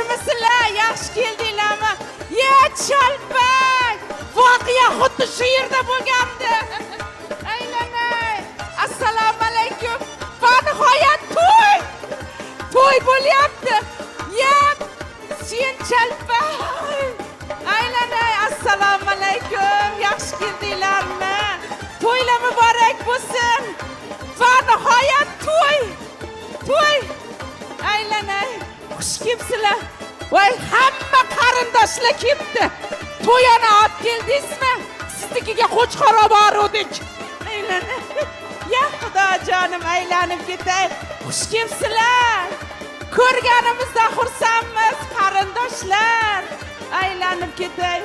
Yaxshimisizlar? Yaxshi keldinglarmi? Ya chalpak! Voqea xuddi shu yerda bo'lgandi. Aylanay. Assalomu alaykum. Va nihoyat to'y. To'y bo'lyapti. Ya sen chalpak. Aylanay. Assalomu alaykum. Yaxshi keldinglarmi? To'ylar muborak bo'lsin. Va nihoyat to'y. To'y. Aylanay. Xush kelibsizlar. Voy, hamma qarindoshlar kelibdi. To'yani olib keldingizmi? Siznikiga qo'chqor olib boruvdik. Aylanay. Ya Xudojonim, aylanib ketay. Xush kelibsizlar. Ko'rganimizdan xursandmiz, qarindoshlar. Aylanib ketay.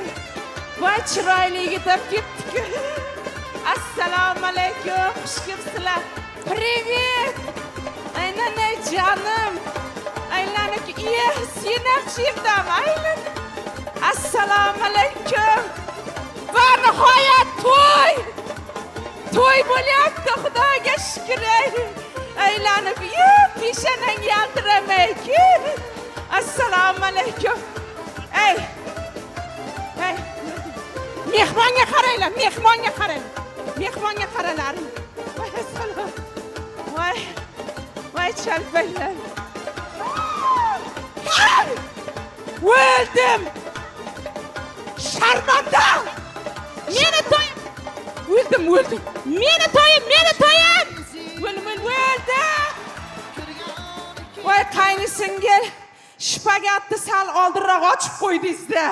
Voy, chiroyli yigit olib ketdik. Assalomu alaykum. Xush kelibsizlar. Привет. Aylanay jonim. Aylanib, iya, sen ham shu yerdami? Aylan. Assalomu alaykum. Va nihoyat to'y. To'y bo'lyapti, Xudoga shukr. Aylanib, iya, peshonang yaltiramayki. Assalomu alaykum. Ey. Ey. Mehmonga qaranglar, mehmonga qaranglar. Mehmonga qaralaring. Voy, assalom. Voy. Voy chalpanglar. Ay! O'ldim. Sharmanda! Meni to'yim, O'ldim, o'ldim. meni to'yim, meni to'yim. O'ldim, o'ldim. Voy qaynisingil, shpagatni sal oldinroq ochib qo'ydingiz-da.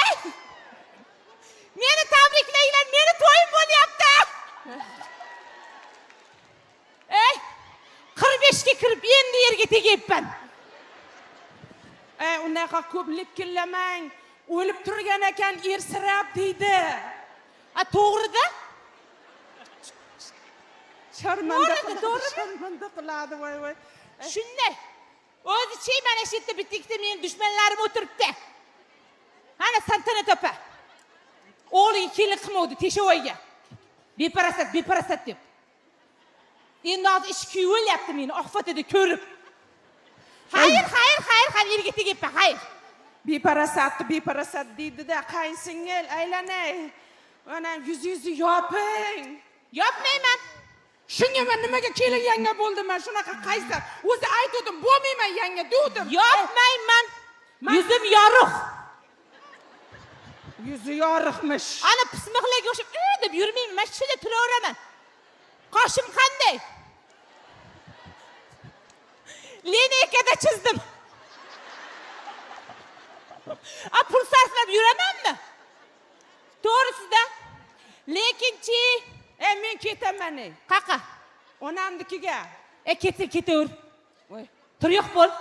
Ey! Meni tabriklanglar, meni to'yim bo'lyapti. Ey! 45 ga kirib endi yerga tegyapman. Ey, unaqa ko'p likillamang. O'lib turgan ekan, ersirab deydi. A, to'g'rida? Sharmanda To'g'rida, qiladi, to'g'rimi? sharmanda qiladi, voy voy. Shunday. O'zi-chi, mana shu yerda bitta ikkita meni dushmanlarim o'tiribdi. Ana Santanat opa. O'g'liga kelin qilmovdi Teshovoyga. Beparasat, beparasat deb. Endi hozir ish kuyib o'lyapti meni oqfatida ko'rib. Xayr, xayr, xayr, xayr, yerga tegyapman, xayr. Beparasatni beparasat deydi-da, qaynsingil, aylanay. Mana yuzingizni yoping. Yopmayman. Shunga man nimaga kelin yanga bo'ldim man shunaqa qaysar. O'zi aytuvdim, bo'lmayman yanga degdim. Yopmayman. Yuzim yorug'. Yuzi yorug'mish. Ana pismiqlarga o'xshab "Ey" deb yurmayman, man shunday turaveraman. Qoshim qanday? Lineykada chizdim. A, pul sarflab yuramanmi? To'g'risida. Lekinchi, Ey, men ketaman ey. Qaqa? Onamnikiga. E, ketsa ketaver. Voy. Tur, yo'q bo'l.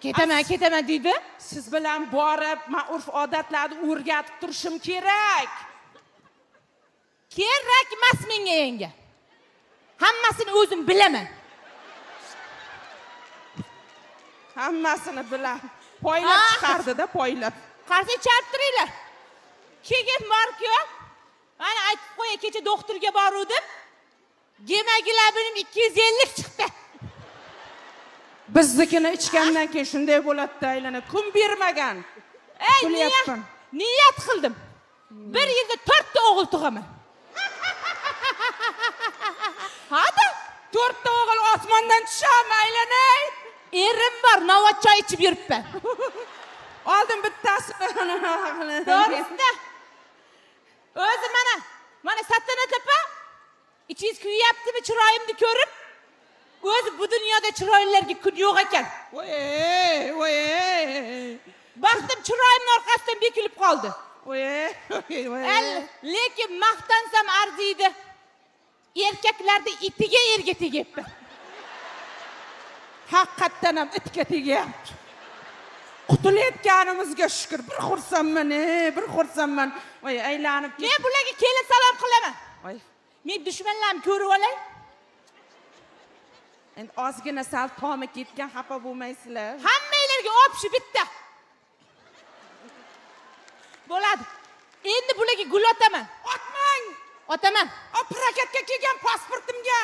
Ketaman, ketaman deydi. Siz bilan borib, man urf odatlarni o'rgatib turishim kerak. Kerak emas menga yanga. Hammasini o'zim bilaman. Hammasini bilan. Poylab Ah. chiqardi-da, poylab. Qarsak chalib turinglar. Keyin borku, mana aytib qo'yay, kecha doktorga boruvdim. Gemoglobinim 250 chiqdi. Biznikini ichgandan keyin shunday bo'ladi-da, aylanib. Kun bermagan. Ey, niyat, Kulyapman. niyat qildim. Bir yilda to'rtta o'g'il tug'aman. Hadi. To'rtta o'g'il osmondan tushami, aylanay? Erim bor, novat choy ichib yuribman. Oldin bittasini. To'g'risida. O'zi mana, mana Saltanat opa, ichingiz kuyyaptimi chiroyimni ko'rib? O'zi bu dunyoda chiroylilarga kun yo'q ekan. Voy, voy. Baxtim chiroyimni orqasidan bekilib qoldi. Voy, voy. Lekin maqtansam arziydi. Erkaklarda itiga erga tegyapman. Haqiqatdan ham itga tegyapti. Qutulayotganimizga shukur. Bir xursandman, ey, bir xursandman. Voy, aylanib Men bularga kelin salom qilaman. Voy. Men dushmanlarimni ko'rib olay. Endi ozgina sal tomi ketgan, xafa bo'lmaysizlar. Hammanglarga общий bitta. Bo'ladi. Endi bularga gul otaman. Otmang! Otaman. O, prokatga kelgan pasportimga.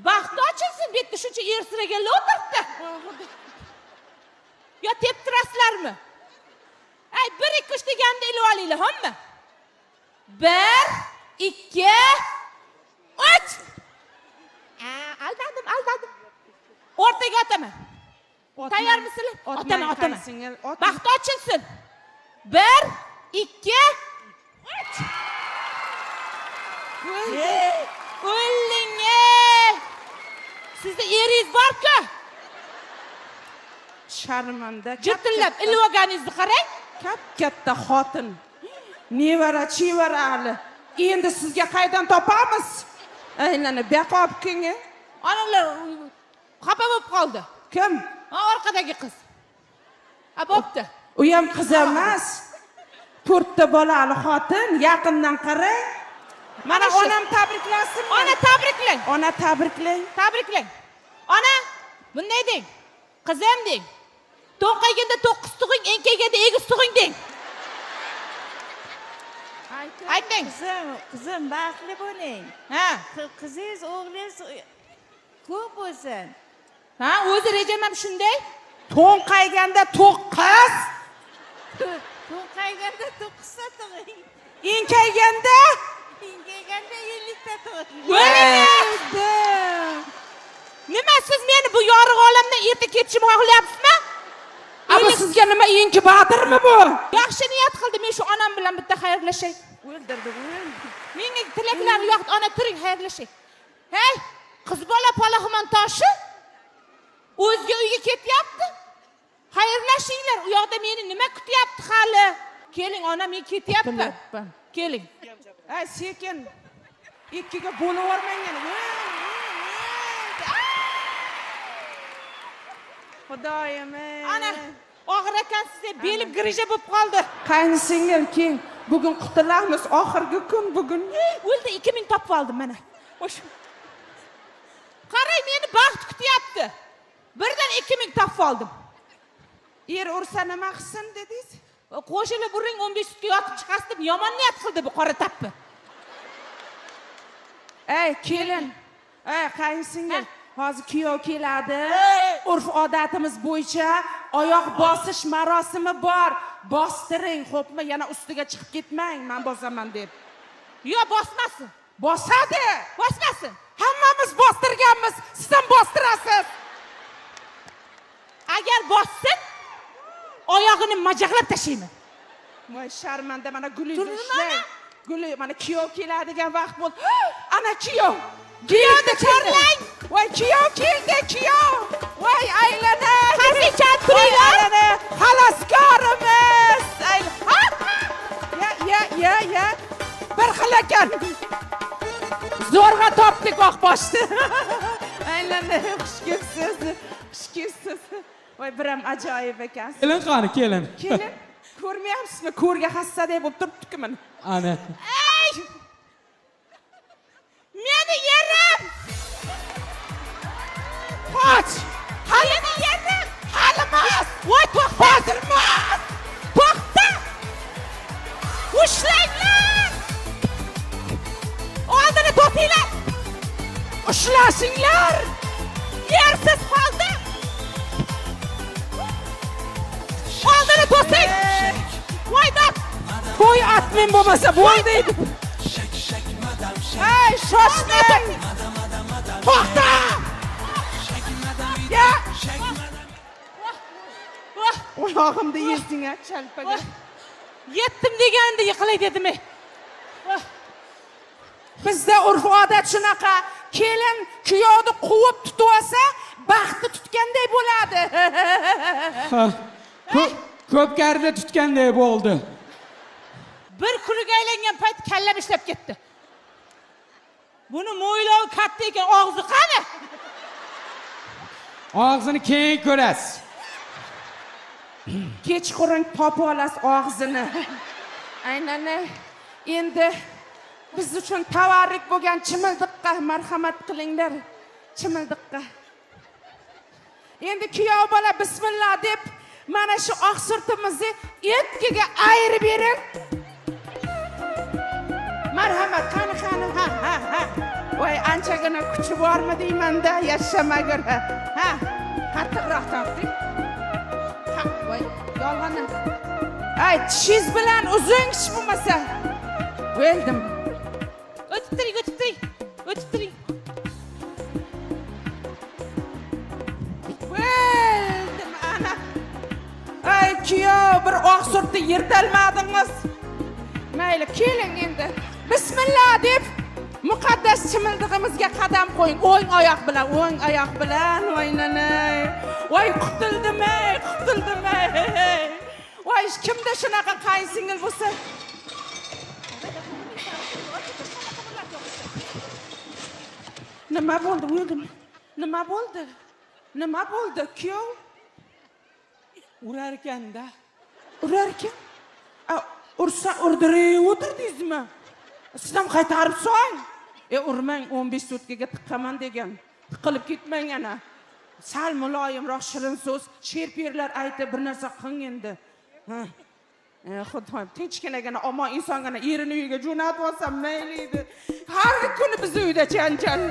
Baxti ochilsin, bu yerda shuncha ersiraganlar o'tiribdi. Yo teptirasizlarmi? Ay, 1 2 3 deganda ilib olinglar, hamma. 1 2 3. Aldadim, aldadim. O'rtaga otaman. Tayyormisizlar? Otaman, otaman. Singil, otma. Baxti ochilsin. 1 2 3. O'ling! Ey! Sizni eringiz bor-ku. Sharmanda. Jirtillab ilib olganingizni qarang. Kap katta xotin. Nevara, chevara hali. Endi sizga qaydan topamiz? Aylana, bu yoqqa olib keling. Analar xafa bo'lib qoldi. Kim? Ha, orqadagi qiz. Ha, bo'pti. U ham qiz emas. To'rtta bolali xotin, yaqindan qarang. Mana Ana shu. onam tabriklasin. Ona, tabriklang. Ona, tabriklang. Tabriklang. Ona, bunday deng. Qizim deng. To'nqayganda 9 tug'ing, enkayganda egiz tug'ing deng. Ayting. Qizim, qizim, baxtli bo'ling. Ha. Qizingiz, o'g'lingiz ko'p bo'lsin. Ha, o'zi rejam ham shunday. To'nqayganda 9, To'nqayganda 9 ta tug'ing. Enkayganda Enkayganda 50 ta tug'ing. O'ling! Nima, siz meni bu yorug' olamdan erta ketishimni xohlayapsizmi? A, bu sizga nima, inkubatormi bu? Yaxshi niyat qildi, men shu onam bilan bitta xayrlashay. O'ldirdi, o'ldirdi. Menga tilaklari yoqdi, ona, turing, xayrlashay. Hey, qiz bola palaxmon toshi o'zga uyga ketyapti. Xayrlashinglar, u yoqda meni nima kutyapti hali? Keling, ona, men ketyapman. Qutulyapman. Keling. Ay, sekin. Ikkiga bo'lib yubormang yana. Xudoyim, ey. Ana, og'ir ekansiz, belim грыжа bo'lib qoldi. Qayni singil, keyin bugun qutulamiz, oxirgi kun bugun. O'ldi, 2000 topib oldim mana. O'sha. Qarang, meni baxt kutyapti. Birdan 2000 topib oldim. Er ursa nima qilsin dedingiz? Qo'shilib uring, 15 sutka yotib chiqasiz deb yomon niyat qildi bu qora tappi. Ey, kelin. Ey, qayni singil. Hozir kuyov keladi. Urf odatimiz bo'yicha oyoq bosish marosimi bor. Bostiring, xo'pmi? Yana ustiga chiqib ketmang, men bosaman deb. Yo, bosmasin. Bosadi. Bosmasin. Hammamiz bostirganmiz, siz ham bostirasiz. Agar bossin, oyog'ini majaqlab tashlayman. Voy, sharmanda, mana gulingizni Turdim. ushlang. Guli, mana kuyov keladigan vaqt bo'ldi. Ana kuyov. Kuyovni chorlang. Voy, kuyov keldi, kuyov. Voy, aylana. Qarshi Voy, turinglar. aylana. Xaloskorimiz. Ya, ya, ya, ya. Bir xil ekan. Zo'rg'a topdik oqboshni. Aylana, xush kelibsiz. Xush kelibsiz. Voy, biram ajoyib ekansiz. Kelin qani, kelin? Kelin, ko'rmayapsizmi? Ko'rga hassaday bo'lib turibdi-ku mana. Ana. Ey! Meni yerim! Qoch! Meni yerim! Hali emas! Voy, to'xta! Hozir emas! To'xta! Ushlanglar! Oldini to'singlar! Ushlashinglar! Yersiz qoldim! Oldini to'sing! Voy dod! To'y atmen bo'lmasa bo'ldi. Ey, shoshmang! To'xta! Ya! Voh! Oyog'imda yezding a chalpaga. Voh! Yetdim deganimda yiqilay dedim. Ey. Voh! Bizda urf odat shunaqa. Kelin kuyovni quvib tutib olsa, baxtni tutganday bo'ladi. Ha, ko'pkarida tutganday bo'ldi. Bir kuniga aylangan payt kallam ishlab ketdi. Buni mo'ylovi katta ekan, og'zi qani? Og'zini keyin ko'rasiz. Kechqurun topib olasiz og'zini. Aynan endi biz uchun tavarruk bo'lgan chimildiqqa marhamat qilinglar. Chimildiqqa. Endi kuyov bola bismillah deb mana shu oq surtimizni ikkiga ayirib bering. Marhamat, qani, qani, ha, ha, ha. Voy, anchagina kuchi bormi deyman-da, yashamagur. Ha, qattiqroq torting. Ha, voy, yolg'onni. Ay, tishingiz bilan uzun hech bo'lmasa. O'ldim. O'tib turing, o'tib turing. O'tib turing. O'ldim ana. Ay, kuyov, bir oq surtni yirtalmadingiz. Mayli, keling endi. Bismillah deb muqaddas chimildig'imizga qadam qo'ying. O'ng oyoq bilan, o'ng oyoq bilan. Voy nanay. Voy, qutuldim ey, qutuldim ey. Voy, kimda shunaqa qayinsingil bo'lsa? Nima bo'ldi, o'ldim. Nima bo'ldi? Nima bo'ldi, kuyov? Urar ekanda. Urar ekan? A, ursa urdirib o'tirdingizmi? Siz ham qaytarib soling. E, urmang, 15 sutkaga tiqaman degan. Tiqilib ketmang ana. Sal muloyimroq shirin so'z, she'r-perlar aytib bir narsa qiling endi. Ha. E, Xudoyim, tinchginagina omon insongina erini uyiga jo'natib olsam mayli edi. Har kuni bizni uyda janjal.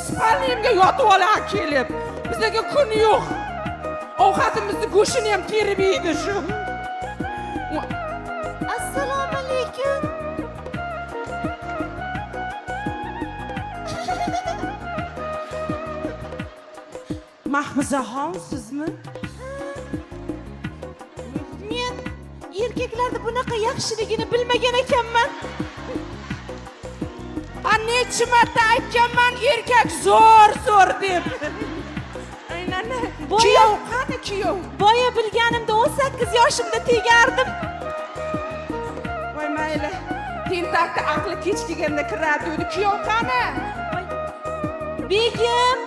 Спальня mga yotib oladi kelib. Bizga kun yo'q. Ovqatimizni go'shtini ham terib yeydi shu. Assalomu alaykum. Mahfuzaxon, sizmi? Men erkaklarni bunaqa yaxshiligini bilmagan ekanman. A, necha marta aytganman erkak zo'r zo'r deb. Aynan. Kuyov qani, kuyov? Boya bilganimda 18 yoshimda tegardim. Voy, mayli. Tentakni aqli kech kelganda kiradi dedi. Kuyov qani? Begim.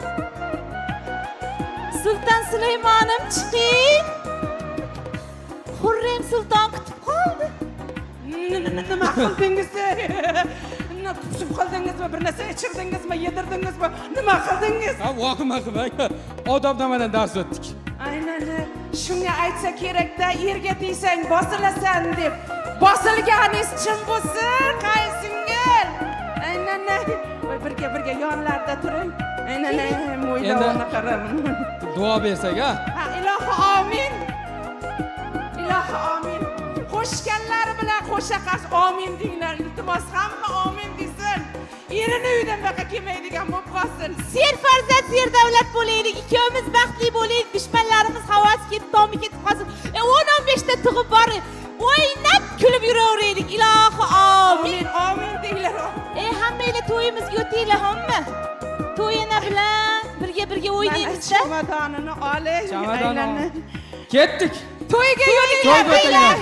Sulton Sulaymonim, chiqing. Hurrem Sulton kutib qoldi. Nima qildingiz? Nima tutib qildingizmi? Bir narsa ichirdingizmi, yedirdingizmi? Nima qildingiz? Ha, vahima qilmang. Odobnomadan dars o'tdik. Aynan shunga aytsa kerakda, erga tegsang bosilasan deb. Bosilganingiz chin bo'lsin, qayinsingil. Aynan. Voy, birga birga yonlarda turing. Aynan, mo'ylovini qarang. Duo bersak, ha? Ha, ilohi omin. Ilohi omin. Qo'shganlari bilan qo'sha qas omin denglar, iltimos, hamma omin desin. Erini uydan baqa kelmaydigan bo'lib qolsin. Ser farzand, ser davlat bo'laylik, ikkovimiz baxtli bo'laylik, dushmanlarimiz havosi ketib, tomi ketib qolsin. 10-15 ta tug'ib bor, o'ynab kulib yuraveraylik. Ilohi omin. Omin, omin denglar. Hammanglar to'yimizga o'tinglar, hamma. To'yina bilan birga birga Mana o'ynaymiz-da. chamadonini oling. Chamadon ol. Aylanib. Ketdik. To'yga yuringlar. To'yga o'tinglar.